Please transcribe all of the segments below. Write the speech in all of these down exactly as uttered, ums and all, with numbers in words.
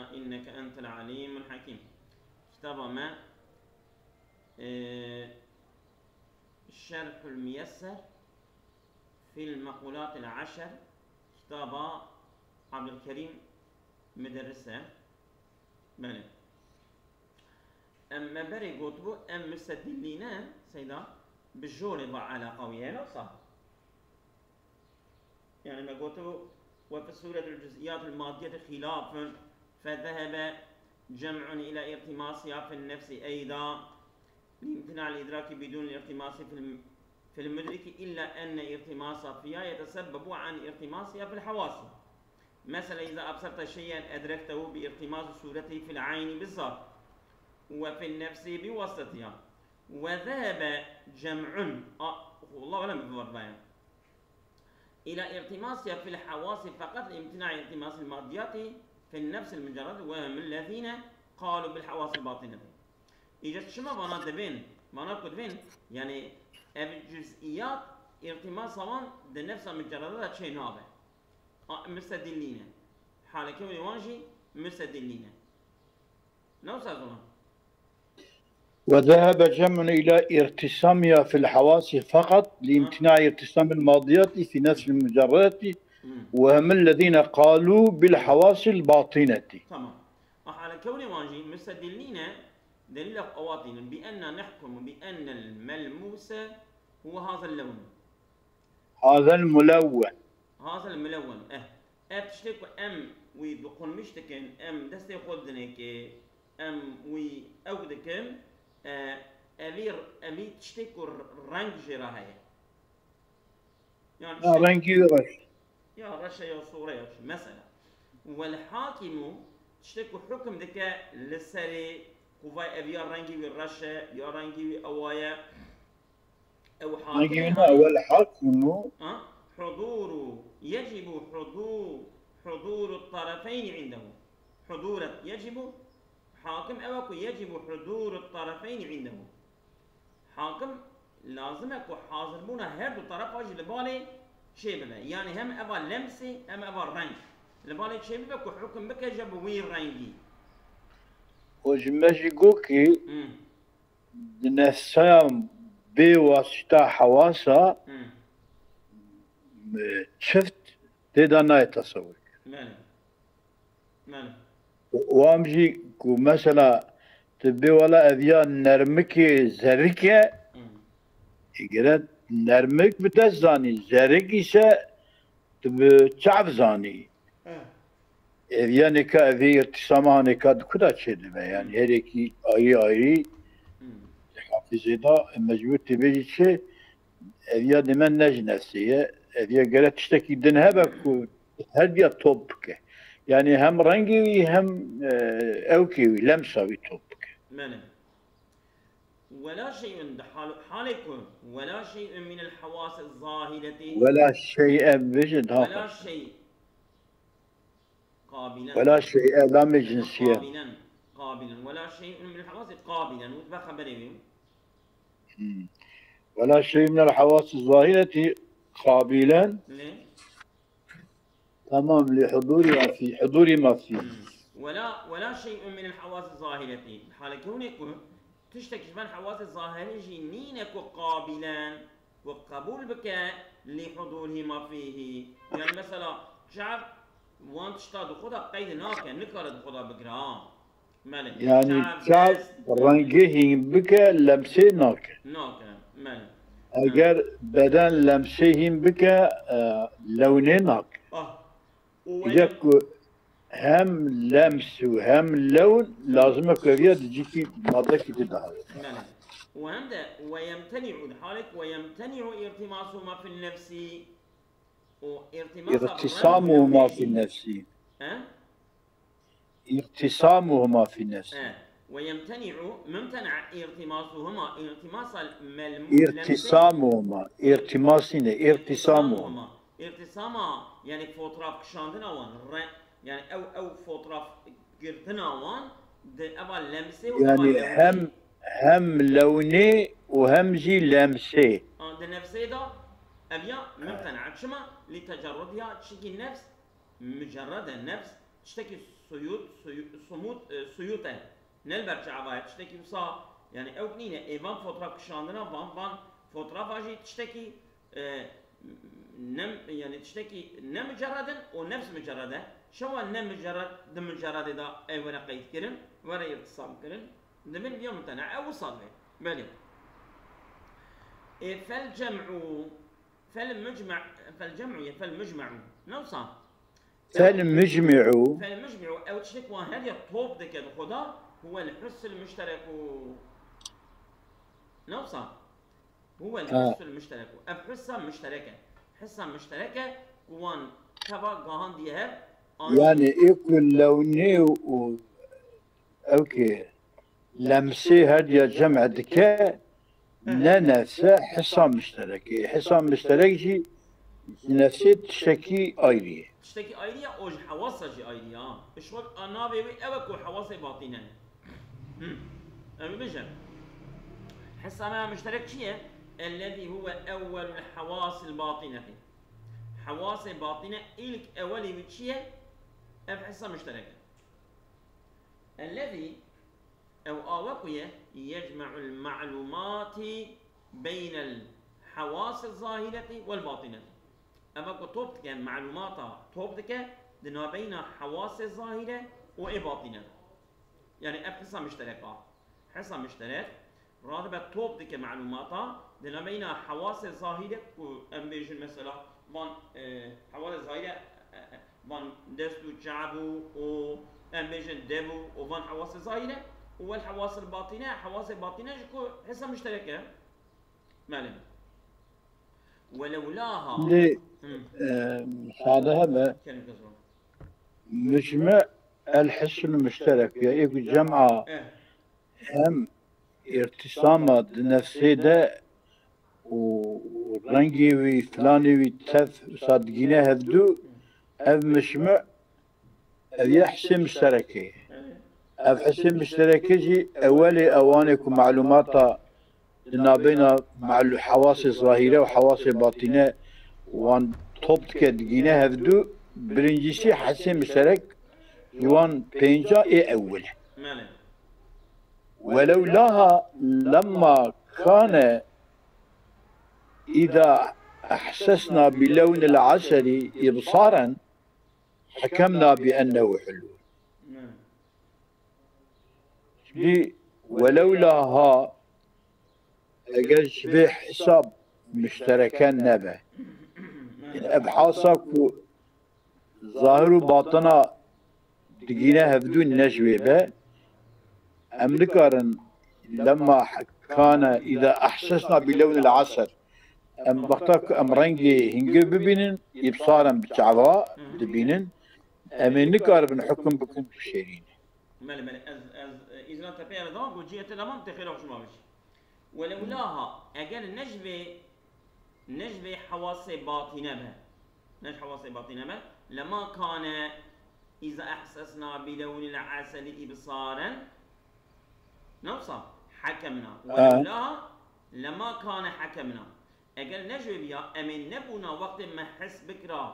إنك أنت العليم الحكيم. Kitaba me, e, Şerhul Miyesser fil Mekulatil Eşer, kitaba Abdülkerim Müderris e. Belê. Em me berê gotibû, em mustedillî ne, Seyda, bi jorê ve eleqa wî heye, ne wisa? Yani me gotibû, وفي الصورة الجزئيات المادية خلاف، فذهب جمع إلى ارتماسها في النفس أيضا، لامتناع الإدراك بدون الارتماس في الم-، في المدرك، إلا أن الارتماس فيها يتسبب عن ارتماسها في الحواس. مثلا، إذا أبصرت شيئا أدركته بارتماس صورته في العين بالذات وفي النفس بواسطتها، وذهب جمع، آه، والله أعلم بالضبط، يعني، إلى ارتماسها في الحواس فقط لامتناع التماس الماديات في النفس المجرد، وهم الذين قالوا بالحواس الباطنة. Îca çima vana dibên, vana ku dibên, yani ev cüz'iyat irtimasa wan di nefsa mucerrede de çê nabe. A, mustedillî ne. Haleke wê wan jî mustedillî ne. Ne wisa zû ne? وذهب جمع إلى ارتسامها في الحواس فقط لامتناع ارتسام الماديات في نفس المجردة، وهم الذين قالوا بالحواس الباطنة. Tamam. A, haleke wê wan jî mustedillî ne, delîla xwe ewa tînin. بأن نحكم بأن الملموس هو هذا اللون. هذا الملون. هذا الملون. Eh. Ev tiştê ku em wî diqurmîş dikin, em destê xwe didinê kê, em wî ewk dikin, e, evî, evî tiştê ku reng jê re heye. Yani Ha, işte, rengî reş. Ya reş e ya sor e ya çi, mesela. Wel hakimu, tiştê ku hukm dike li serê, ku vay ev ya rengî wî reş e, ya rengî wî ewa ye, ew hakim Rengî e, wî ne, yani. Wel hakimu. Ha? Huduru, yecibu hudu-, huduru tarafeyni indehu. Huduret, yecibu, hakim ew e ku yecibu huduru tarafeyni indehu. Hakim lazim e ku hazirbûna her du terefa jî li balê çêbibe. Yani hem eva lemsê hem eva reng li balê çêbibe ku hukm bike ji bi wî rengî. O ji me jî got ki Hmm. di nefseya bê wasîta hewasa Hmm. e, çift tê de nayê tesewir. Belê. Belê. Wan jî ku mesela tu bê wela ev ya nermikê zerik e, Hmm. gere nermik bi dest zanî, zerik îse tu bi çav zanî. He. Ev ya nêka evê îrtîsama nêka di ku da çêdibe? Yani Hmm. her yekî ayrî ayrî Hmm. hafizê da mecbûr tê bêjî çi? Ev ya dime ne ji nefsê ye. Ev ya gere tiştekî din hebe ku her diya top bike. Yani hem rengê wî hem, e, ewkê wî, lemsa wî top bike. Belê. Wela şey'un di hal-, halê ku wela şey'un minel hewasi zahireti. Wela şey'e bijin, ha. Wela şey. Qabilen. Wela şey'e lamê cinsiye. Qabilen. Qabilen. Wela şey'un minel hewasi qabilen. Wî dibe xeberê wî. Hmm. Wela şey'un minel hewasi zahireti qabilen. Lê? Tamam, li hudûrî ma fî, hudûrî ma fî. Hmm. Wela, wela şey'un minel hewasi zahireti. Haleke hûn ê ku tiştek ji van hewasê zahirî jî nîne ku qabilen, ku qebûl bike, li hudûrî ma fîhî. Yani mesela çav wan tişta di xwe de qeyd nake, nikare di xwe de bigire, ha. Belê. Yani Çav, çav dest, rengê hîn bike, lemsê nake. Nake, belê. Eger beden lemsê hîn bike, e, lewnê nake. Ah. Û Îca ku hem lems û hem lewn lazim e ku ev ya di cîkî madekî di dahêt. Belê. Û hem de ويمتنع, di halê ku ويمتنع ارتماسهما في النفس. Û îrtimasa bi reng û lemsê. İrtisamuhuma fi nefsî. He? İrtisamuhuma fi nefsî. He. ويمتنع, mumtena irtimasuhuma, irtimasa mel-, lemsê. İrtisamuhuma, irtimasî ne, irtisamuhuma. İrtisama, yani fotoğraf kişandina wan, re-, yani ew, ew fotoğraf girtina wan, di eva lemsê û eva Yani lewnê. hem, hem lewnê û hem jî lemsê. A, di nefsê de ev ya mumtena. Çima? Li tecerrudiha, çikî nefs, mucerrede nefs, tiştekî suyut, suyu-, sumut, e, suyut e. Ne li ber çava ye, tiştekî wisa, yani ew nîne, ê van fotoğraf kişandina, van, van fotoğrafa jî tiştekî, e, ne, yani tiştekî ne mucerred in û nefs mucerred e. Çawa ne mucerred, di mucerredê de ew were qeyd kirin, were îrtisam kirin, dibin viya mumtena, ew wisa dibe. Belê. E, fel cem'u, fel mucme', fel cem'u ye, fel mucme'u. Ne wisa? Fel mucmi'u. Fel mucmi'u, ew tiştek wan her ya top dike di xwe de, huwel hissul muştereku. Ne wisa? Huwel Ha. hissul muştereku. Ev hissa muşterek e. Hissa muşterek e ku wan teva gahandiye hev, an Yani ê ku lewnê û ew ki lemsê her ya cem dike, ne nefse hisa müşterek e. Hisa müşterek jî ji nefsê tiştekî ayrî ye. Tiştekî ayrî ye, o ji hewasa jî ayrî ye. Ji xwe a navê wê ew e ku hewasê batîne. Hı. Em bibêjin. Hisa me ya müşterek çi ye? Ellezî huwe ewwelul hewasil batînetî. Hewasê batîne ilk ewelî wî çi ye? Ev hisa müşterek e. Ellezî, ew a we ku ye, yecme'ul ma'lumati beynel hewasi zahireti vel batineti. Ev e ku top dike, malumata top dike, di nabeyna hewasê zahire û ê batine de. Yani ev hisa müşterek a. Hisa müşterek, radibe top dike malumata, di nabeyna hewasê zahire ku em bêjin mesela van, e, hewasê zahire, e, e, van dest û çav û, û em bêjin dev û, û van hewasê zahire, û wel hewasê batine, hewasê batine ji ku hisa müşterek e. Melim. Welewlaha. Lê, Hı. e, müsaade hebe. Kerim Kezban. Mücme el hissul müşterek ya. Ê ku cem'a Eh. hem irtisama di nefsê de û rengê wî, filanê wî tev wisa digîne hevdû, ev mişmi, ev yê hisê müşterekê. Ev hisê müşterekê jî ewelê ewanê ku malûmata di nabeyna malû-, hewasê zahîre û hewasê batîne wan top dike, digîne hevdû, birincîsî hisê müşterek ji wan pênca ê ewil e. Belê. Welew laha lemma kane îda ehsesna bi lewnil eseli îbsaren hekemna bi ennehu hulû. Belê. Jî welew laha eger ji vê hesab müştereke nebe. Belê. Ev hasa ku zahir û batina digîne hevdû ne ji wê be. Em nikarin lema kane îda ehsesna bi lewnil esel. Em wexta ku em rengê hingê bibînin, îbsar em bi çava dibînin. Em ê nikaribin hukum bikin ku şêrîn e. Belê, belê. Ez, ez, e, îzna te pê re dawam ku cihê te tamam, te xêra xwe ji ma bêjî. Welew laha, eger ne ji vê, ne ji vê hewasê batîne be, ne ji hewasê batîne be, lema kane îza ehsesna bi lewnil eseli îbsaren, ne wisa hekemna. Ha. Welew laha, lema kane hekemna. Eger ne ji wê biya, em ê nebûna wextê me his bikira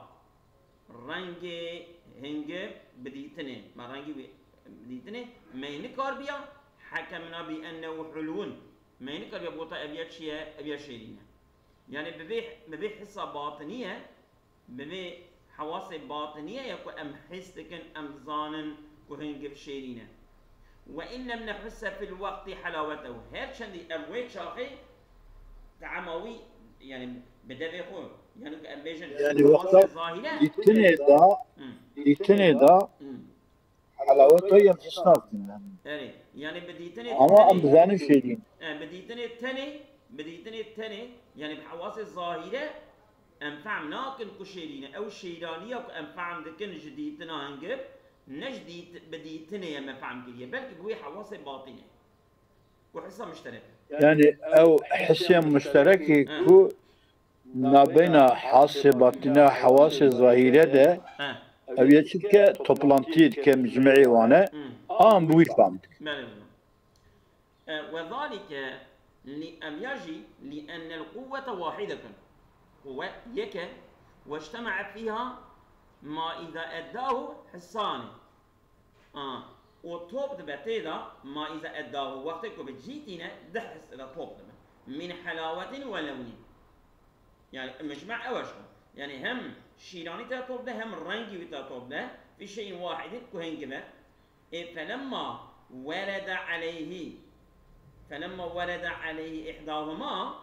rengê hingiv bi dîtinê, me rengî wî bi dîtinê, me yê nikarbiya hekemna bi ennehu hulwun. Me yê nikarbiya bigota ev ya çi ye, ev ya şêrîn e. Yani bi vê, bi vê hisa batiniye, bi vê hewasê batiniye ya ku em his dikin, em dizanin ku hingiv şêrîn e. Ve in lem nehisse fil waqti helawetehu. Her çendî em wê çaxê teama wî, yani bi devê xwe, yani ku em bêjin Yani hewasê wexta zahîre. Dîtinê de, Hı. Dîtinê de Hı. helaweta em his nakin yani. Erê, yani bi dîtinê Ama tenê, em dizanin şêrîn. E, bi dîtinê tenê, bi dîtinê tenê, yani bi hewasê zahîre em fehm nakin ku şêrîn e. Ew şêraniya ku em fehm dikin ji dîtina hingiv, ne ji dît-, bi dîtinê ye me fehm kiriye. Belkî bi wê hewasê batînê. Ku hisa muşterek e. Yani ew hisê muşterekî He. ku nabeyna hasê batîne, hewasê zahîre de He. ev yê çi dike, toplantiyê dike, micmeyê wan e, Hı. an bi wî fam dike. Belê, belê. E, ve zalike li, em ya jî li ennel quwwete wahidetun. Quwwe yek e, ve ictema'a fiha ma iza eddahu hissani. A, û top dibe tê de, ma îza eddahu, wextê ku bi cî tîne, di his de top dibe. Min helawetin ve lewnin. Yani, micme ew e şo. Yani, hem şîranî te top de, hem rengî wî te top de, fi şeyin wahidin ku hingî be. E, felemma werede aleyhi. Felemma werede aleyhi ihdahuma,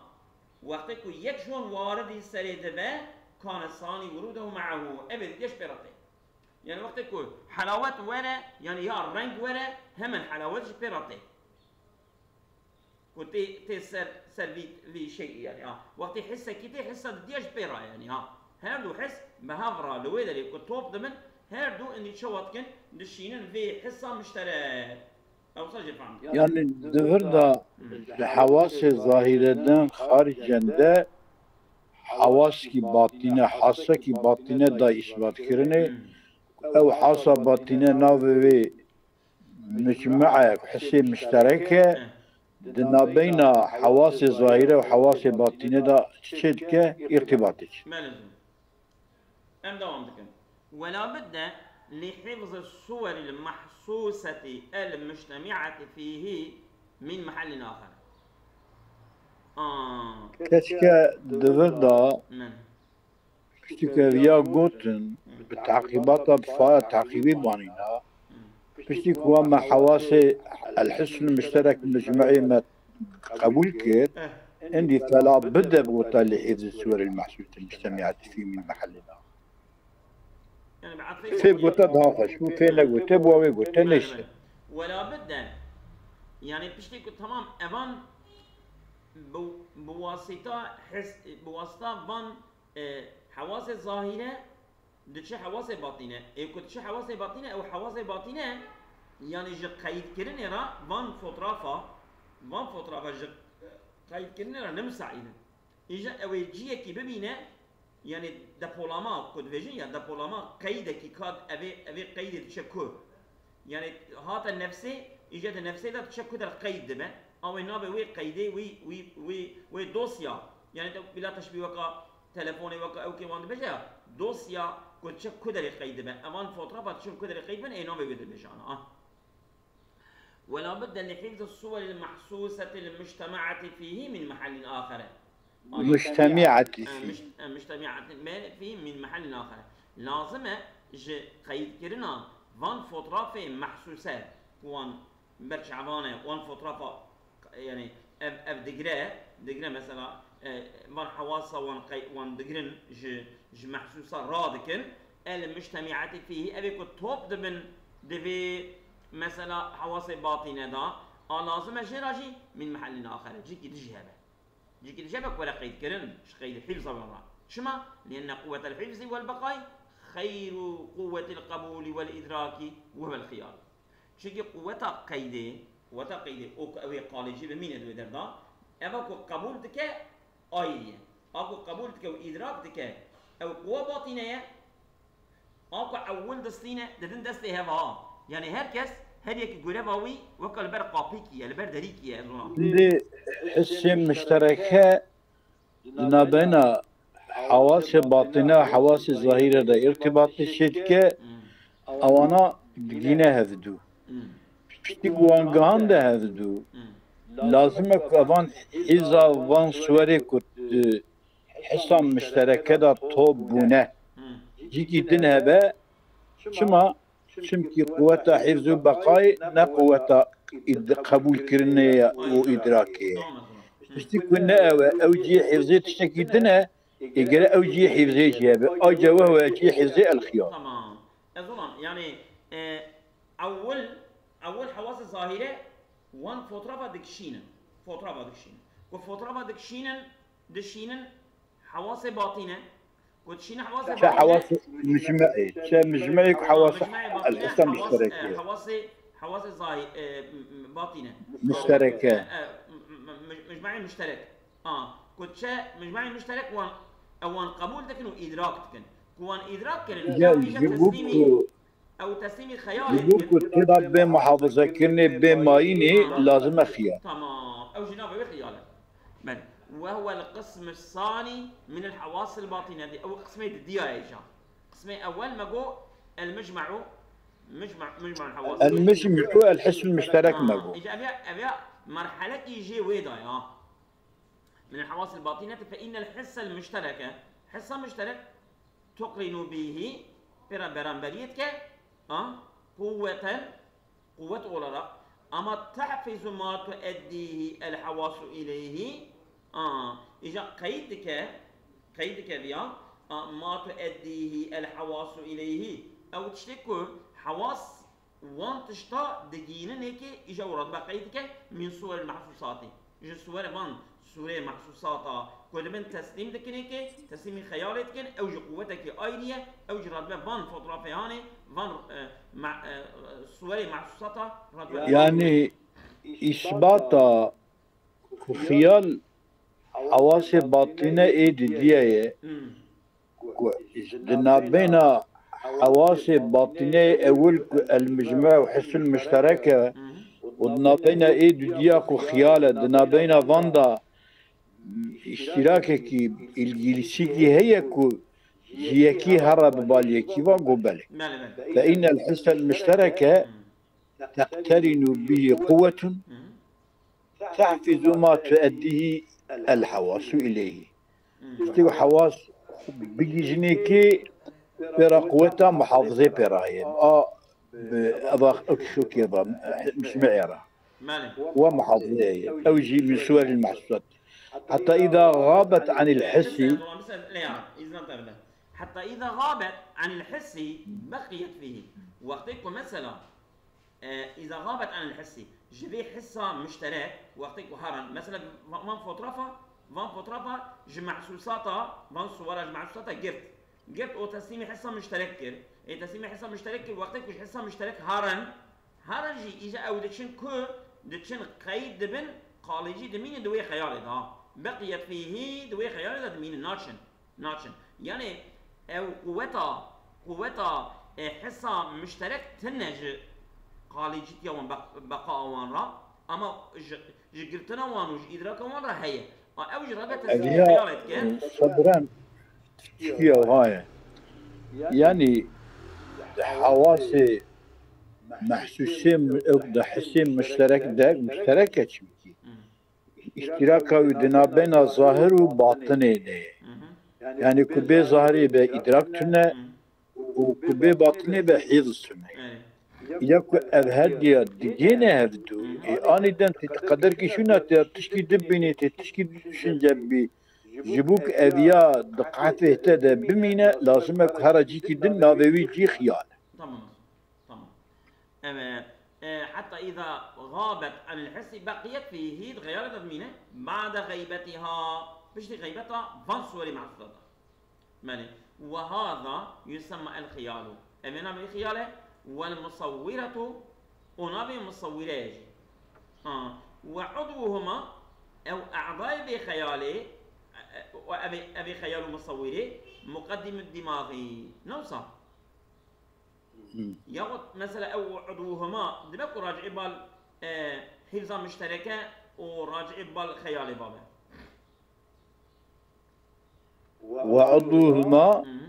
wextê ku yek ji wan waridî serê dibe, kane sani wurudehu me'ahu. Ev ê digeş pê re tê. Yani, wextê ku helawet were, yani ya reng were, hemen helawet jî pê re tê. Ku tê, tê ser, ser vî, vî şeyî yani, ha. Wextê hissekî tê, hissa didiya ji pê re yani, ha. Her du his bi hev re li wê derê ku top dibin, her du endî çawa dikin, dişînin vê hissa mişterek. Ewsa jê fehm dikin. Yani di vir de di hewasê zahîre din xaricen de hewaskî batîne, hasekî batîne da îsbatkirinê. Hmm. Ew hasa batîne navê wê micmea, hisê mişterek e, di nabeyna hewasê zahîre û hewasê batîne de çi çê dike, îrtîbatê çi? Belê. Em dewam dikin. Wela budde li hifzi suweril mahsuseti el mujtemi'ati fihi min mahallin axer. Aa. Keçke di vir de Men. Piştî ku ev ya gotin, bi teqîbata bi faya teqîbî banîna, piştî ku me hewasê el-hisn muşterek micmuî me qebûl kir, endî fela bide bi weta li hifzi suweril mahsusî mujtemiatî fî min mahallin axer. Yani, bi atfê Fê gote daha xweş bû, fê negote, bi wê gote neşte. Wela bide. Yani, piştî ku tamam evan bi, bi wasita his, bi wasita van e, hewasê zahîre diçe hewasê batîne. Ê ku diçe hewasê batîne, ew hewasê batîne, yani ji qeydkirinê re van fotrafa, van fotrafa ji, e, qeydkirinê re ne misaîd in. Îja ew ê ciyekî bibîne, yani depolama ku dibêjin ya depolama qeydekî ka evê, evê qeydê diçe ku. Yani hate nefsê, îca di nefsê de diçe ku der qeyd dibe. A wê navê wê qeydê, wî, wî, wî, wê dosya. Yani te bila teşbîh weka telefonê weka ew kê wan dibêje ya. Dosya ku diçe ku derê qeyd dibe. Evan fotoğrafa diçin ku derê qeyd bin, ê navê wê dibêje ana. Ah. ولا بد لحفظ الصور المحسوسة المجتمعة فيه من محل آخر. Mujtemiatî E, fî. Müş-, e, müctemiatî me-, fî min mehellin axer. Lazim e ji qeydkirina van fotrafê mehsûse ku wan ber çavan e, wan fotrafa, yani ev, ev digre, digre mesela, e, van hewasa wan qey-, wan digrin ji, ji mehsûsa radikin, el mujtemiatî fî, evê ku top dibin divê mesela hewasê batîne da, a lazim e jê re jî min mehellin axer, cîkî dijî hebe. Cîkî dije be ku were qeydkirin, ji qeydê hîfza ve re. Çima? Lîenne quwetel hîfzî wel beqay xeyru quwetil qebûlî wel îdrakî we vel xiyal. Çimkî quweta qeydê, quweta qeydê, o ku ew ê qalê jî bimîne di wê derda, eva ku qebûl dike, ayî ye. A ku qebûl dike û îdrak dike, ew quwe batîne ye, A ku ewil distîne, didin destê heva. Yani her kes, her yekî goreva wî weke li ber qapîkî ye, li ber derîkî ye, ez ona. Di hissê muştereke di nabeyna hewasê batine û hewasê zahîre de îrtîbatê çêdike, Hmm. ewana digîne hevdû. Hmm. Piştî ku wan gihande hevdû, Hmm. lazim e ku evan hîza van suwerê ku di hisa muştereke de top bûne. Hmm. Cîkî din hebe, çima? Çimkî quweta hîfz û beqayê ne quweta îd-, qebûlkirinê ye û îdrakê ye. Tamam, tamam. Hı. Piştî ku ne ew e, ew cihê hîfzê tiştekî din e, ê gere ew cihê hîfzê jî hebe. Ay cewe we cihê hîfzê el xiyar. Tamam. Ez olam, yani, e, ewil, ewil hewasê zahîre wan fotrafa dikişînin. Fotrafa dikişînin. Ku fotrafa dikişînin, dişînin hewasê batîne. Ku dişîne hewasê Çe batîne. Hewasê micme'ê, çe micme'ê ku Tamam, hewasa micme'ê batîne, el-hissa hewas-, müşterek e, e. Hewasê, hewasê zahî-, e, m-, m-, batîne. Müşterek e. E, e, m-, m-, m-, micme'ê müşterek. A, ku çe micme'ê müşterek wan, e, wan qebûl dikin û îdrak dikin. Ku wan îdrak kirin, Ya, ew îja ji bo teslîmî ku Ew teslîmî xeyalê Ji bo dikin. Ku tê de bê muhafazekirinê, bê mayînê, lazim e xiyal. Tamam. Ew jî navê wê xiyal e. Belê. Ve huwel qismus sani minel hewasil batinetî. Ew qismê didiya ye îja. Qismê ewel me got el micme'u مجمع، مجمع الحواس. المجمع هو الحس المشترك. آه، مبو. إجا أبيا، أبيا مرحلة إيجي ويدا يا. من الحواس الباطنة، فإن الحس المشترك، حس مشترك، تقرن به، برا برانبريتك، آه، قوة، قوة olarak، أما تحفظ ما تؤديه الحواس إليه، آه، إجا قيدك، قيدك بيا، آه، ما تؤديه الحواس إليه. أو تشتكو حواس Wan tişta digîninê ke îja û radbe qey dike min suwer mahsusatî. Ji suwer van sûrê mahsusata ku dibin teslîm dikinê ke teslîmî xeyalê dikin, ew ji quwetekî ayrî ye, ew ji radbe van fotoğrafê hanê, van, e, ma-, e, suwerê mahsusata radbe Yani îsbata ku xiyal hewasê batîne ê didiye ye. Hmm. Ku di navbeyna hewasê batîneyê ewil ku el-micme û hisul muşterek e û di navbeyna ê dudiya ku xiyal e, di navbeyna van de îştirakekî, îlgîlîsîkî heye ku ji yekî here bi bal yekî va go belê. Belê, belê. Fe innel hissel muştereke teqterinu bihi quwwetun Tehfizu ma tueddîhî el hewasu ileyhî. Tiştê ku hewas bigihîjinê kê pê re quweta muhafizê pê re heye. A bi eva xişokê re, micme'ê re. Belê. Wa muhafizê heye. Ew jî min suweril mehsusat. Heta îda gabet anil hissi. Heta îda gabet anil hissi beqiyet fîhî. Wextê ku mesela E, îza gabet anil hissî. Ji vê hissa muşterek, wextê ku herin, mesela, va-, van fotoğrafa, van fotoğrafa ji mehsusata, van suwara ji mehsusata girt. Girt û teslîmî hissa muşterek kir. Ê teslîmî hissa muşterek kir, wextê ku ji hissa muşterek herin, herin jî îza ew diçin ku, diçin qeyd dibin, qalê jî dimînin di wê xeyalê de. Beqiyet fîhî, di wê xeyalê de dimînin, naçin. Naçin. Yani ew quweta, quweta, e, hisa muşterek tine ji qalîcîtiya wan, beq-, beqaa wan re, ama ji, ji girtina wan û ji îdraka wan re heye. A ew ji rebe tesîrê xeyalê dike. Sabran, tiştiya wiha ye. Yani di hewasê mehsûsê, di hisê muşterek de, muşterek e çimkî. Hı. Îştiraka wî di navbeyna zahir û batinê de ye. Yani ku bê zahirê be îdrak tune û ku bê batinê be hîfz tune. Ya ku ev her diya digêne hevdu, ê anî den tê qederkî şûna tê tişkî dibînî, tê tişkî düşünce bî. Ji bo ku ev ya di qehfê te de bimîne, lazim e ku hera cîkî din navê wî cî xiyal e. Tamam. Tamam. Evet. E, hatta iza gabet anil hissi beqiyet fîhî, di xeyalê de dimîne, ba'de xeybetiha, piştî xeybeta van suwerê mehsusa de. Belê. Ve haza yusemma el xiyalu. Ev ê navê xiyal e. Vel musawwiretu, û navê musawwire ye jî. Ha. Ve udvuhuma, ew e'dayê vê xeyalê, e, e, û ev ê, ev ê xeyal û musawwirê, muqeddimud dimagî. Ne wisa? Hmm. Yaxud mesela ew udvuhuma dibe ku racî bal, e, hîfza muştereke û racî bal xeyalê babe. Ve udvuhuma. Hı hı.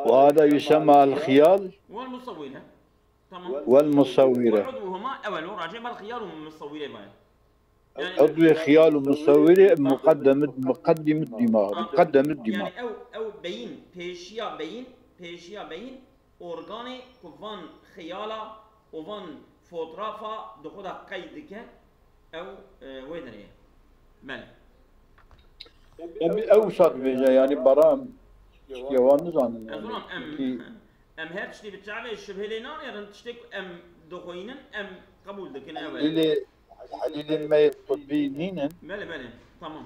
Ve hada yusemma el xiyal. Vel musawwire. Tamam. Vel musawwire. Ve udvuhuma, ewel o racî bal xiyal û musawwire baye. Yani udvê xiyal û musawwire muqeddemid, muqeddimid dîmar, muqeddemid dîmar. Yani ew, ew beyin, pêşiya beyin, pêşiya beyin, organê ku van xiyala û van fotoğrafa di xwe de qeyd dike, ew, e, wê derê ye. Belê. Em ew wisa dibêje, yani bara em tiştiya wan nizanin, yani. Ez zanim, em, çünkü em her tiştî bi çavê şibhê lê nanêrin, tiştê ku em dixwînin, em qebûl dikin, ew e. Helîlê, helîlên me yê tibbî nînin. Belê, belê, tamam.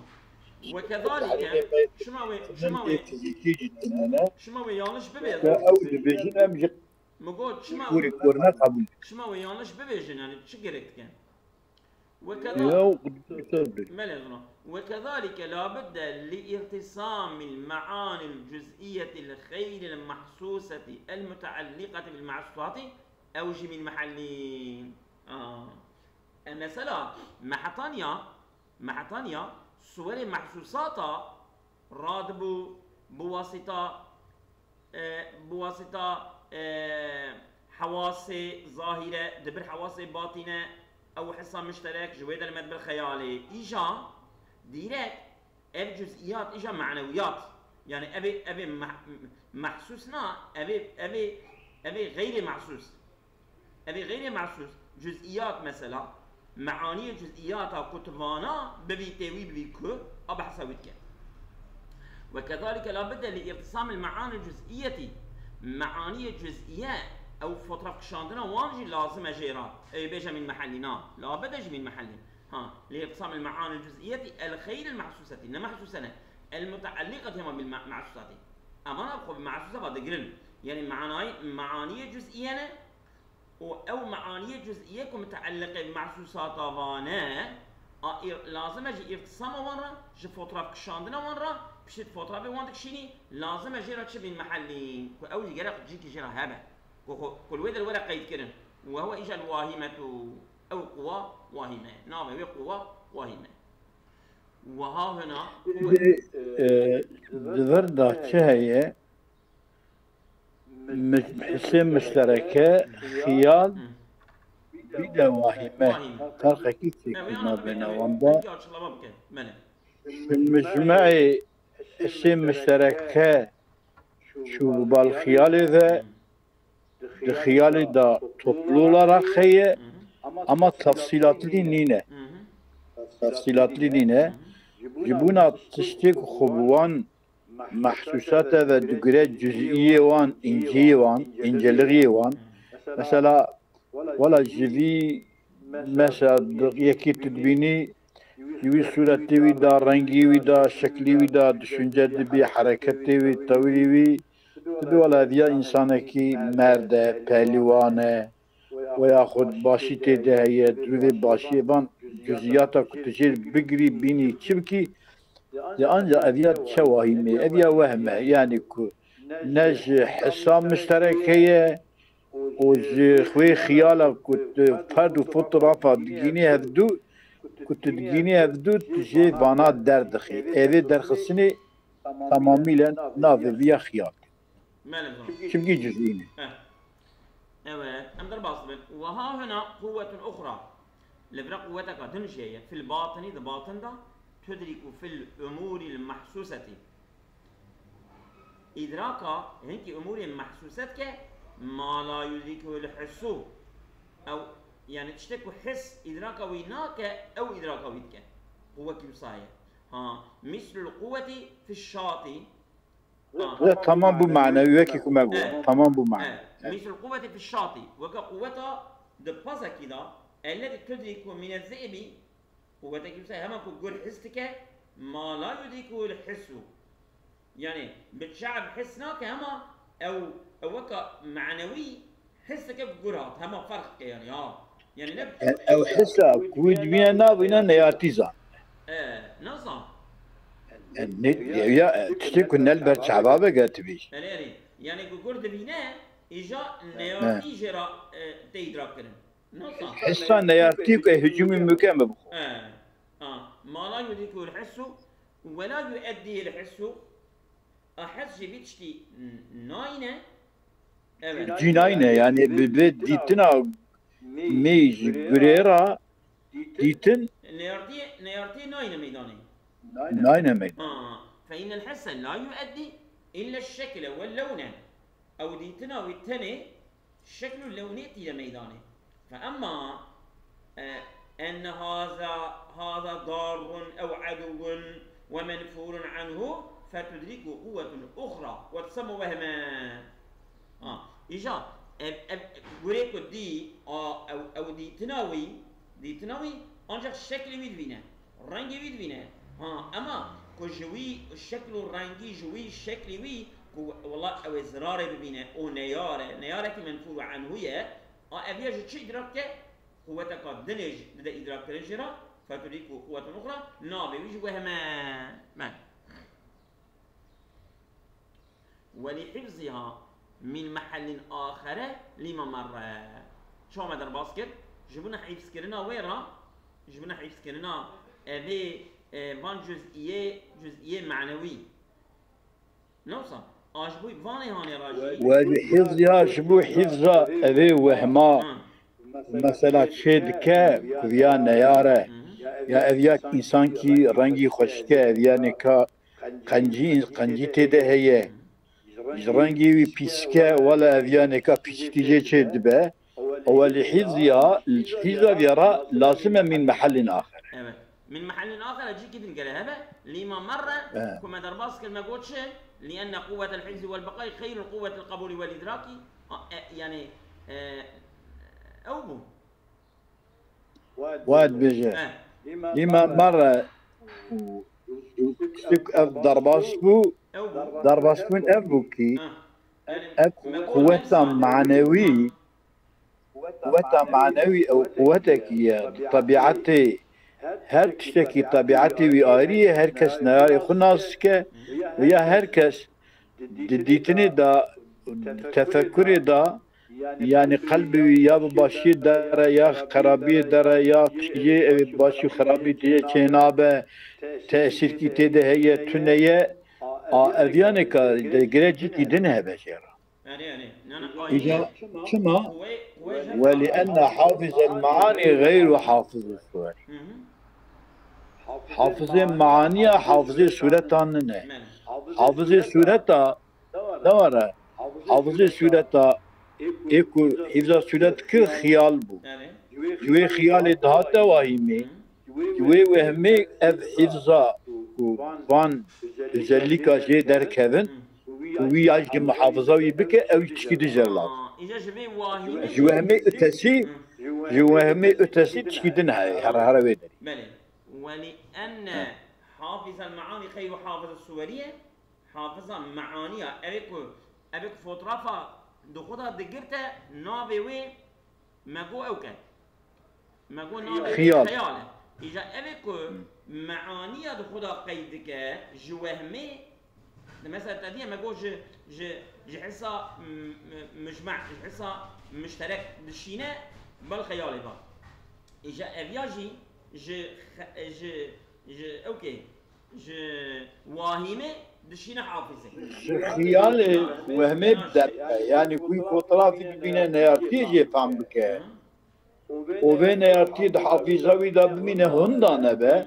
Ve kezalike, şima wê, şima wê, fizîkî jî tune ne. Şima wê yanlış bibêjin. Ew dibêjin, em ji Min got, çima, Kurê Kurne qebûl. Çima wê yanlış bibêjin, yani çi gerek dikin? Ve keza-, Yo, qudret bir. Belê, zina. Ve kezalike labudde li irtisamil me'anil cüz'iyetil xeyril mahsuseti el muteallikati bil mahsusati ew jî min mehellî. Aa. E, mesela, me hetaniya, me hetaniya suwerê mehsûsata radibû bi wasîta, e, bi wasîta, e, hewasê zahîre, dibir hewasê batîne, ew hisa mişterek, ji wê derê me dibir xeyalê. Îja dîrek ev cuz'iyat, îja manewiyat. Yani ev ê, ev ê meh-, mehsûs na, ev ê, ev ê, ev ê xeyrê mehsûs. Ev ê xeyrê mehsûs, cuz'iyat mesela, meaniyê cuz'iyata ku tu vana bibî tê wî bibî ku, a behsa wî dike. Ve kezalike la budde li îtisamil meanil cuz'iyetî, meaniyê cuz'iye ew fotraf kişandina wan jî lazim e jê re. Ê bêje mîn mehellî na, la budde ji mîn mehellî. Ha, li îtisamil meanil cuz'iyetî el xeyril mehsûsetî, ne mehsûse ne, el mutealliqetî hema bil me-, mehsûsetî. Evan xwe bi mehsûse ve digirin. Yani meanayê, meaniyê cuz'iye ne, û ew meaniyê cuz'iye ku muteelliqê bi mehsûsata van e, a îr-, lazim e ji îrtisama wan re, ji fotraf kişandina wan re, piştî fotrafê wan dikişînî, lazim e jê re çi bîn mehellî, ku ew jî gerek cîkî jê re hebe, ku xwe, ku li wê der were qeydkirin. Û hewe îja li wahimetu, ew quwa wahîme ye. Navê wê quwa wahîme ye. Wiha hina Di, e, di vir de çi heye? Mi-, hisê miştereke, xiyal, bî de wahîme. Ferqekî çêkir nabêne wan de. Ji mijmeê hisê miştereke çû bi bal xiyalê de, di xiyalê de toplu olarak heye, ama tefsîlatlî nîne. Tefsîlatlî nîne. Ji bona tiştê ku xwe bi wan mehsûsate ve digire cuz'iyê wan, înciyê wan, încelixiyê wan. Mesela, wela ji vî, mesela, yekî tu dibînî, ji wî sûretê wî de, rengî wî de, şeklî wî de, düşünce dibî, hereketê wî, tewirî wî, tu dibî wela ev ya însanekî merd e, pelîwan e, Weya xwe başî tê de heye, durûvê başiyê van cuziyata ku tu jê bigirî, bînî, çi bikî, ya anca ev ya çe wahîmê, ev ya wehm e, yanî ku ne ji hisa mişterek heye û ji xwê xiyala ku tu ferd û fotografa digînî hevdû, ku tu digînî hevdû, tu jê vana derdixî. Evê derxistinê tamamîle navê viya xiyal. Belê, tamam. Çimkî cuzî ne. Eh. Evet, em derbas dibin. Ve ha huna quwwetun uxra. Li vir quwweteka din jî heye. Fil batinî, di batin de, tudriku fil umuril mehsuseti. Îdraka hinkî umurê mehsuse dike, ma la yudrikuhul hissu. Ew, yani tiştek ku his îdraka wî nake, ew îdraka wî dike. Quwwekî wisa heye. Ha, mislul quwweti fiş şati. Ha. Ya, tamam, bu manevi, wekî ku me got. Evet. Tamam, bu manevi. Evet. Mislul quwweti fiş şati. Weke quwweta di pezekî de, elleti tudriku mine zi'bi, quwwetekî wisa hema ku gur his dike, ma la yudrikuhul hissu. Yani, bi çav his nake hema ew, ew weke manewî his dike gur hat, hema ferq dike yani, ha. Yani ne E, ew hisa ku wî dibîne nabîne neyartî zan. E, nazan. E, ne, ya, ya, e, tiştê ku ne li ber çava vegere tu bêjî. Erê, erê. Yani ku gur dibîne, îja neyartî jê re, e, tê îdrak kirin. Nazan. Hisa neyartî ku hicûmî mukem bixwe. E, ha. Ma la yudrikuhul hissu, ve la yueddihil hissu. A hes jî vî tiştî n-, nayne. Evet. Cî nayne, yani bi, bi dîtina mê ji gurê re dîtin. Neyartiyê, neyartiyê nayne meydanê. Nayne meydanê. Ha, fe innel hisse la yueddi illa şekle ve lewne. Ew dîtina wî tenê şekl û lewnê tîne meydanê. Fe emma, e, enne haza, haza darrun ew eduvun ve menfurun anhu, fetudriku quwwetun uxra ve tusemmu wehme. Ha, îja, ev, ev gurê ku dî, a, ew, ew dîtina wî, dîtina wî ancak şeklê wî dibîne. Rengê wî dibîne. Ha, ema ku ji wî şekl û rengî, ji wî şeklî wî ku wela ew ê zirarê bibîne û neyar e, neyarekî menfûr û enhû ye, a ev ya ji çi îdrak ke? Quweteka dinê ji, dide îdrak kirin jê re, fetudrîku quwwetun uxra, navê wî ji wehme. Me. Welîhifziha min mehellin axere lima merre. Çawa me derbas kir? Ji bona hîfzkirina wê re, Ji bin hîfzkirina evê, e, van cuz'iyê, cuz'iyê manewî. Ne wisa? A ji bo vanê hanê re jî. Welîhîz ya ji bo hîfza evê wehma. Ha. Mesela çê dike ku viya neyar e. Hı hı. Ya ev ya însankî rengî xweşik e, ev ya nêka qencî, qencî tê de heye. Ji rengî wî pîsik e, wele ev ya nêka pîsîtî jê çê dibe. Welîhîz ya, hîza viya re lazim e min mehellin axer. Evet. Min mehellin axer cîkî din gere hebe. Lîma merre, Evet. ku me derbas kir me got çi? Lienne quwwetel hifzi wel beqayî xeyrul quwwetil qebulî wel îdrakî. A, e, yani, e, ew bû. Wayet bêje. Eh. Lîma merre û tiştek ev derbas bû. Ew bû. Derbas bûn ev bû ki Ha. Yani, ev me got quweta ev manewî, quweta manewî ew quwetekî ye. Di tebiatê her tiştekî tebiatê wî ayrî ye. Her kes neyarê xwe nas dike. Viya her kes di dîtinê de, di tefekurê de, yani qelbê wî ya bi başiyê der e, ya xerabiyê der e, ya tiştiyê ew ê bi başî û xerabî tê çênabe, tesîrkî tê de heye, tune ye. A, ev yanê ka de gire cîkî din hebe jê re. Erê, erê. Nana, Îca ayrı. Çima? Kuwe, kuwe jî Welî enne hafizel maani xeyru hafizi suweri. Hı hı. Hafizê maaniya hafizê sûretan nine. Mele. Hafizê sûreta ne were. Hafizê sûreta ê ku hîfza sûret kir xiyal bû. Erê. Ji wê xiyalê dihate wahîmê. Hı. Ji wê wehmê ev hîfza ku van özelîka jê derkevin, ku wî ya jî muhafaza wî bike, ew jî tişkî din jê re lazim. Aa, îca ji vê wahîmê Ji wehmê ötesî, Hı. ji wehmê ötesî tişkî din heye, here, here wê derê. Belê. Welî enne Evet. hafizel meani xeyru hafiz suweriye, hafiza meaniya, ev ê ku, ev ê ku fotoğrafa di xwe de digirte, navê wê Me got ew ke. Me got navê Xiyal. Xiyal e. Îja ev ê ku Hı. meaniya di xwe de qeyd dike, ji wehmê, di mesela te diye me got ji, ji, ji hisa m-, m-, mujme, ji hisa muşterek dişîne, bel xeyalê va. Îja ev ya jî ji xe-, ji, ji ew kê, Ji wahîmê dişîne hafizê. Ji xiyalê wehmê bi derve. Yani ku fotoğrafî bibîne neyartiyê jê fam bike. Hı. Û vê neyartiyê di hafiza wî de bimîne hunda nebe.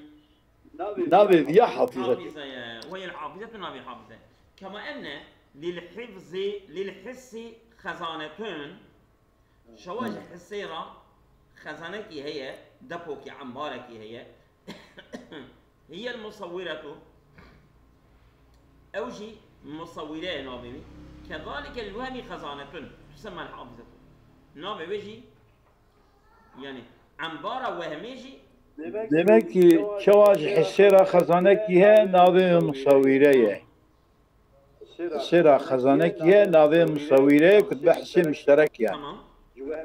Navê viya hafize. Hafize ye. Weyel hafize tu navê hafize. Kema enne lil hifzi, lil hissi xezanetun. Şewa ji hisê re xezanekî heye, depokî, embarekî heye. Hiyel musawwiretu, ew jî musawwire ye navê wî. Kezalike lil wehmî xezanetun, tusemma hafizatun. Navê wê jî, yani embara wehmê jî. Demek ki çawa ji hisê re xezanekî heye, navê wê musawwire ye. Sêra xezanekî ye, navê musawîreyê ku dibe hisê muşterek ye. Tamam.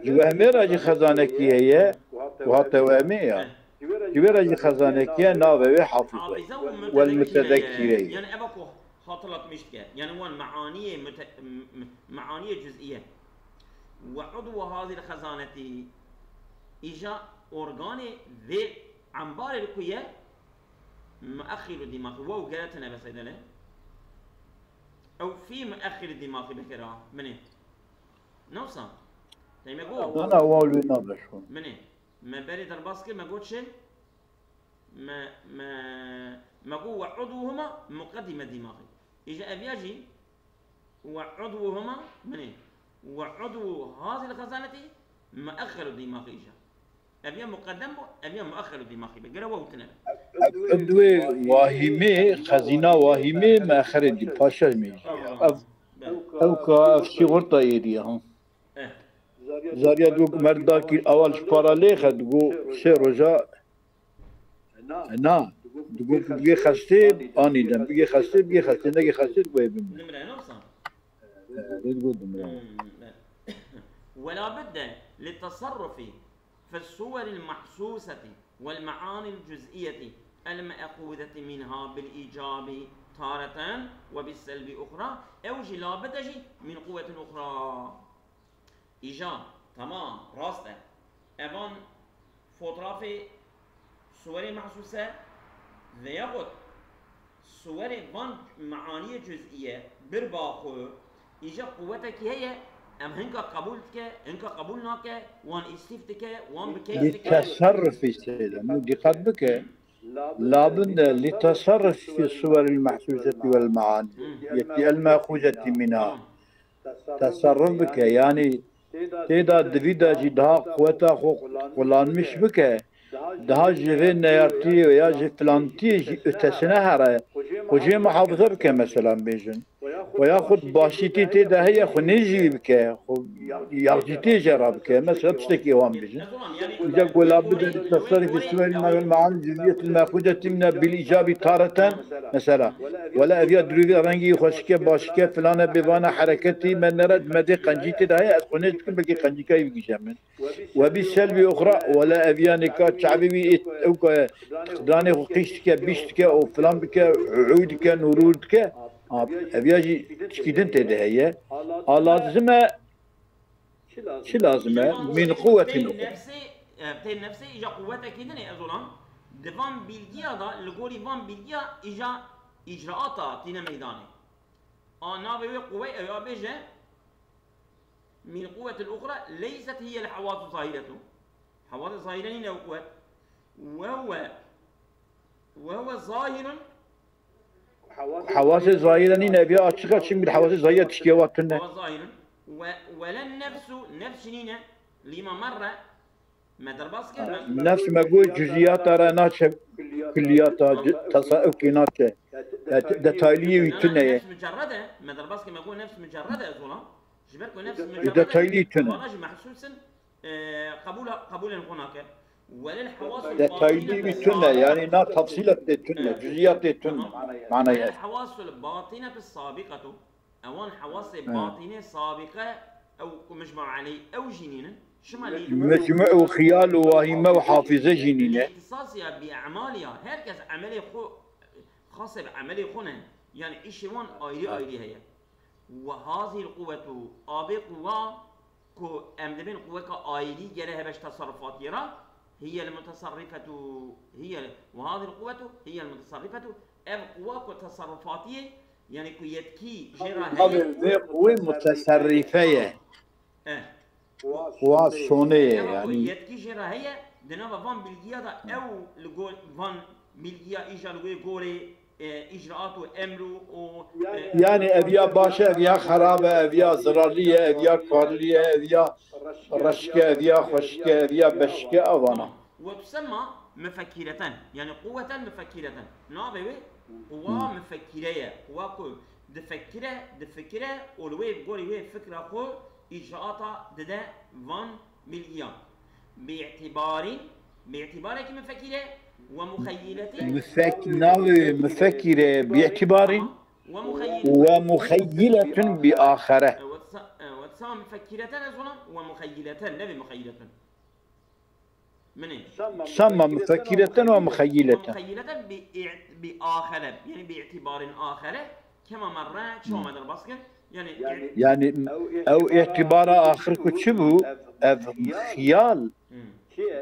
Ji wehmê re jî xezanekî heye, ku hate wehmê ya. Heh. Ji wê re jî xezanekî ye, navê wê hafize ye. Hafize û wel mutedekîre ye. Mutedekîre ye. Yani eva ku hatırlatmış dike. Yani wan meaniyê mute-, m-, m-, meaniyê cüz'iye. Ve udwu hazil xezaneti. Îja organê vê embarê li ku ye, muexilu dîmaxî. Waw gere tine be seydele. Ew fî muexîr dîmaxî bikira. Minê. Nawsa. Tey me got. Na, na, waw lê nabe şu. Minê. Me berê derbas kir, me got çi? Me, me, me got we udwuhuma muqeddîme dîmaxî. Îja ev ya jî we udwuhuma, minê. We udwu hazil xezanetî muexxiru dîmaxî îja. Ev ya muqeddem bû, ev ya muexxer û dîmaxî be. Gere we witine be. Ev dwê wahîmê, xezîna wahîmê, muexxerê dî, paşa mê jî. Ev, ev ka, ev sîxurta êrî ye, ha. Eh. Zariya dû merdakî awal ji para lêxe, digo sê roja. Na, digo ku bigê xestê, anî dem. Bigê xestê, bigê xestê, negê xestê, digo ê bimre. Dimre, ne wisa? Eh, lê digo dimre. Hmm, eh. ولا بد للتصرف في الصور المحسوسة والمعاني الجزئية المأخوذة منها بالإيجاب تارة وبالسلب أخرى، ew jî labide jî min quwwetin uxra. Îja, temam, rast e. Evan fotrafê Suwerê mehsûse veyaxud suwerê van meaniyê cuzîye bir ba xwe, îja quwetekî heye, em hinka qebûl dike, hinka qebûl nake, wan îstîf dike, wan bi keyf dike. Li teserrufî seyda, min dîqet bike. Labinde li teserrufî suweril mehsûsetî wel meanî. Yetî el mexûzetî mîna. Teserruf bike, yanî tê de di vî de jî daha quweta xwe qulanmiş bike, daha ji vê neyartiyê ya ji filantiyê jî ötesine here, xwe jê muhafaza bike, mesela bêjin. Ve yaxud başîtî tê de heye, xwe nêjî bike, xwe yaxjîtiyê jê re bike. Mesela tiştekî wan bêjin. Îca gola bide li teserrufî suwerî meanî cüz'iyetil mexûcetî mine bil îcabî tareten, mesela. Wela ev ya dirûvî rengî xweşike, başike, filane, bêvane, hereketî me nere, me dê qencî tê de heye, ez xwe nêz dikim, belkî qencîka wî bigihîje min. We bî selbî oxra, wela ev ya nêka çavê wî ê, ew ke tiqdanê xwe qîş dike, bîş dike, û filan bike, hû dike, nûrûr dike. Ha, ev ya jî tişkî din tê de heye. A lazim e, çi lazim e? Min quwetin uxra. Nefsê, e, tê nefsê îja quwetekî din ê, ez olan. Di van bilgiya da, li gorî van bilgiya îja îcraata tîne meydanê. A navê wê quwey ew ya bêje, min quwetil uxra leyset hiyel hewasu zahiretu. Hewasê zahire nîne ew quwet. Ve huwe, ve huwe zahirun. Hewasê zahire nîne, ev ya açık açık bir hewasê zahire tiştiye wa tune. Ve zahirun. Ve, ve len nefsu, nefs jî nîne. Lima merre, me derbas kir, me Nefs me got cüziyata re naçe, kulliyata, tasa-, ewkê naçe. Detayliyê wî tune ye. Nefs mucerred e, me derbas kir, me got nefs mucerred e, ez olan. Ji ber ku nefs mucerred e, detaylî tune. Wana jî mehsûs in, e, qebûla, qebûlên xwe nake. Welil hewasul detaylî wî tune, yanî na tafsîlat tê tune, cüziyat tê tune. Manaya. Welil hewasul batinatu sabiqatu. Ewan hewasê batînê sabîqe, ew ku mijma eleyh, ew jî nînin. Şima lî Mecmu û xiyal û wahîme û hafîze jî nîne. Îhtisasiya bi emaliya, her kes emelê xwe, xasê bi emelê xwe ne. Yani îşê wan ayrî ayrî heye. Ve hazîl quwetu, abê quwa ku em dibên quweka ayrî gere hebe ji teserrufatiyê re, hiyel muteserrifetu, hiyel, ve hazîl quwetu, hiyel muteserrifetu, ev quwa ku teserrufatiyê, yani ku yetkî jê re heye. Navê vê quwê muteserrife ye. Eh. Quwa sonê ye, yani. Yetkî jê re heye, di nava van bilgiya de ew li gor van bilgiya îja li wê gorê, e, îcraat û emr û, û, e, Yani ev ya baş e, ev ya xerab e, ev ya zirarlî ye, ev ya karlî ye, ev ya reşk e, ev ya xweşik e, ev ya beşik e, evana. Ve tusemma mufekkireten. Yani quwweten mufekkireten. Navê wê quwa mufekkire ye. Quwa ku difekire, difikire û li wê gorî wê fikra xwe îcraata dide van bilgiyan. Bi îtibarî, bi îtibarekî mufekire ve muxeyyiletî. Mufek-, navê mufekire bi îtibarî ve muxeyyiletun bi axere. E, ve sa-, e, ve sa mufekireten ez ona ve muxeyyileten, ne bi muxeyyiletun. Min ê. Samma mufekireten ve muxeyyileten. Muxeyyileten bi, bi axere, yani bi îtibarin axere, kema merre, çawa me derbas kir? Yani, Yani ew îtibara axir ku çi bû? Ev xiyal. Hmm.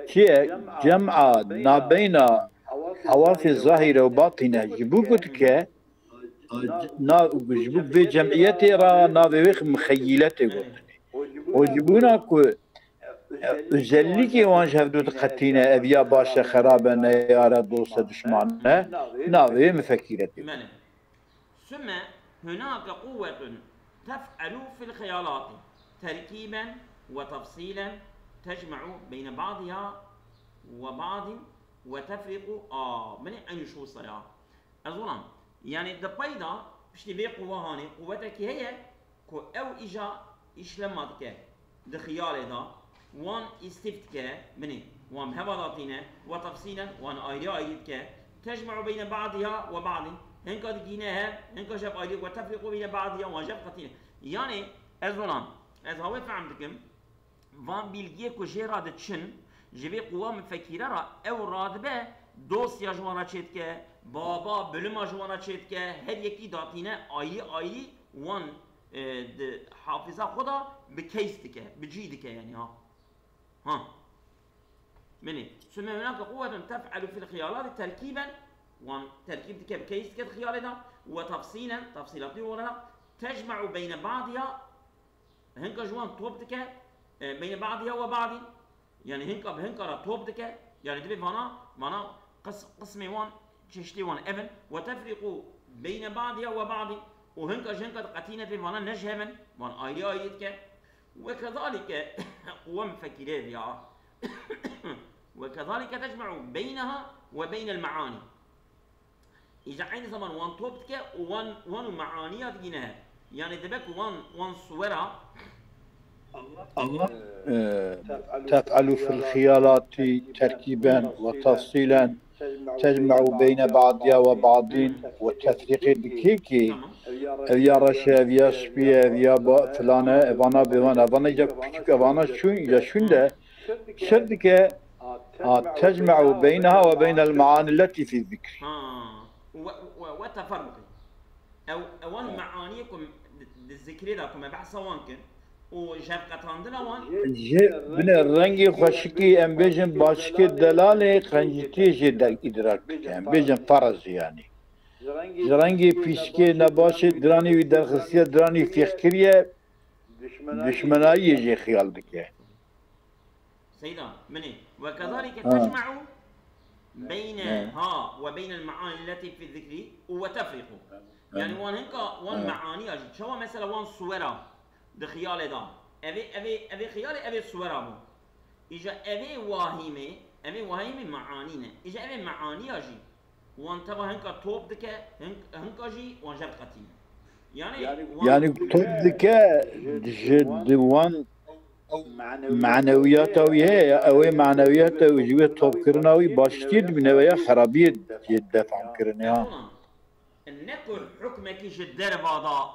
Çi ye? Cem'a nabeyna hewasê zahire û batîne ji bo ku dike, na, ji bo vê cemiyetê re navê wê muxeyyilete gotinê. Û ji bona ku, e, özellikê wan ji hevdu diqetîne, ev ya baş e, xerab e, neyar e, dost e, dişman e, navê wê mufekîretê. Belê. ثم هناك قوة تفعل في الخيالات تركيبا وتفصيلا تجمع بين بعضها وبعض وتفرق. Aa, min ê eynî şûsa ya. Ez olam. Yani di peyda piştî vê quwa hanê, quwetekî heye ku ew îja îşlema dike. Di xiyalê de wan îstîf dike, binê wan bi heva datîne, ve tefsîlen wan ayrî ayrî dike. Tecme'u beyne ba'diha ve ba'din. Hinka digîne hev, hinka ji hev ayrî, ve tefriqu beyne ba'diha wan ji hev qetîne. Yani ez olam, ez hawê fehm dikim. Van bilgiyê ku jê re diçin, ji vê quwa mifekîre re ew radibe, dosya ji wan re çêdike, baba, bilima ji wan re çêdike, her yekî datîne ayrî ayrî wan, e, di hafiza xwe de bi case dike, bi cî dike, yani, ha. Ha. Min ê. Sümme hunake quwwetun tef'elu fil xiyalati terkîben, wan terkîb dike, bi case dike di xiyalê de, we tefsîlen, tefsîlatî were, tecme'u beyne ba'diha, hinka ji wan top dike, e, beyne ba'diha we ba'dî, yani hinka bi hinka re top dike, yani divê vana, vana qis-, qismê wan, çeştê wan ev in, we tefrîqu beyne ba'diha we ba'dî, û hinka ji hinka diqetîne divê vana ne ji hev in, wan ayrî ayrî dike. Ve kezalike quwe mufekîre ya. Ve kezalike tecme'u beyneha ve beynel me'ani. Îca eynî zaman wan top dike û wan, wan û me'aniya digîne hev. Yani dibe ku wan, wan suwera Allah, e, tef'alu fil xiyalati terkiben ve tefsilen, tecme'u beyne ba'diha ve ba'din ve tefrîqê dikê ki, tamam, ev ya reş e, ev ya spî ye, ev ya ba-, filan e, evana bêvan, evana ya küçük, evana şûn, ya şûn de, şir dike, a, tecme'u beyneha ve beynel me'ani leti fi zikri. Ha. Ve, ve, ve teferruqî. Ew, ewan me'aniyê ku di, di zikrê de ku me behsa wan kir û ji hev qetandina wan. Ji binê rengê xweşikî, em bêjin başikê delalê qencîtiyê jê de îdrak dike. Em bêjin ferez yani. Ji rengê pîşikê nebaşê diranî wî derxistiye, diranî fêx kiriye, dişmenayiyê jê xiyal dike. Seyda, min ê. Ve kezalike tecme'u beyneha ve beynel me'ani leti fi zikri û ve tefrîqu. Yani wan hinka, wan me'aniya jî. Çawa mesela wan suwera di xiyalê de. Evê, evê, evê xiyalê, evê suwera bû. Îja evê wahîmê, evê wahîmê me'anî ne. Îja evê me'aniya jî. Wan teva hinka top dike, hink-, hinka jî wan ji hev diqetîne. Yani, wan Yani top dike ji di wan manewiyata wî heye, ew ê manewiyata wî ji wê topkirina wî baştiyê dibîne veya xerabiyê jê defam kirine ya. Ewana, ne ku hukmekî ji derva da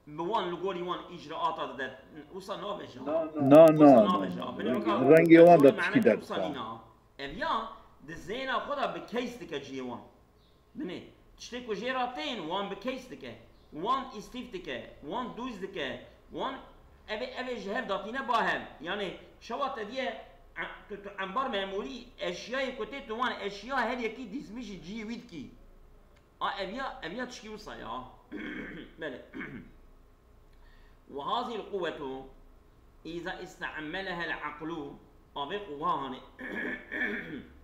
bi wan li gorî wan îcraata dide, wisa nabe ji ha. Na, na, Wisa na, nabe na. ji ha. Binê weka Rengê wan de tiştî derdixe. Wisa nîna. Ev ya di zêna xwe de bi case dike cihê wan. Binê, tiştê ku jê re tên, wan bi case dike, wan îstîf dike, wan dûz dike, wan evê, evê ji hev datîne ba hev. Yani çawa te diye, e, tu, tu embar memûrî eşyayê ku tê, tu wan eşya her yekî dîsmîşî cihê wî dikî. A, ev ya, ev ya tişkî wisa ya. Belê. Ve hazîl quwetu îza îste'melehel aqlu, a vê quwa hanê.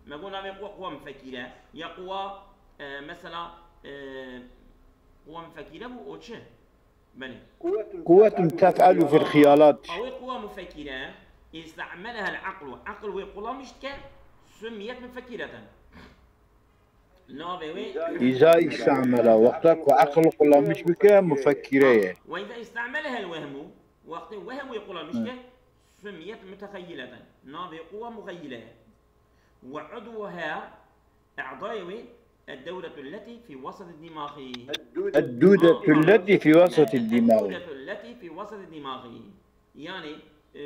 Me got navê quwa, quwa mufekîre. Ya quwa, e, mesela, e, quwa mufekîre bû, o çi? Belê. Quwwetun tef'elu fil xiyalat. A wê quwa mufekîre, îste'melehel aqlu. Aql wê qulamîş dike, summiyet mufekîreten. Navê wê Îza îstemela, wexta ku eqil qulamîş bike, mufekîre ye. Ve îza îstemelehe el wehmu, wextê wehm wê qulamîş ke, sumiyet mutexeyileten. Navê quwa muxeyile ye. Ve udwuha, e'dayê wê, eddewretu lletî fî weseti dîmaxî. Eddudetu lletî fî weseti dîmaxî. Eddewretu lletî fî weseti dîmaxî. Yani, e,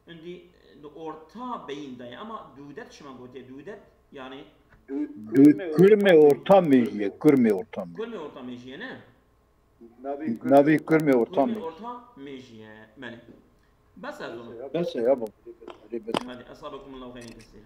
Hindî di orta beyin de ye, ama dûdet çima gotiye dûdet? Yani Dû-, kurmê orta mêjî ye, kurmê orta mêjî. Kurmê orta mêjî ye, ne? Navî kurmê orta mêjî. Kurmê orta mêjî ye, belê. Bes ez onu. Bes e ya baba. Hadi, esabekumullahu xeyran kesîra.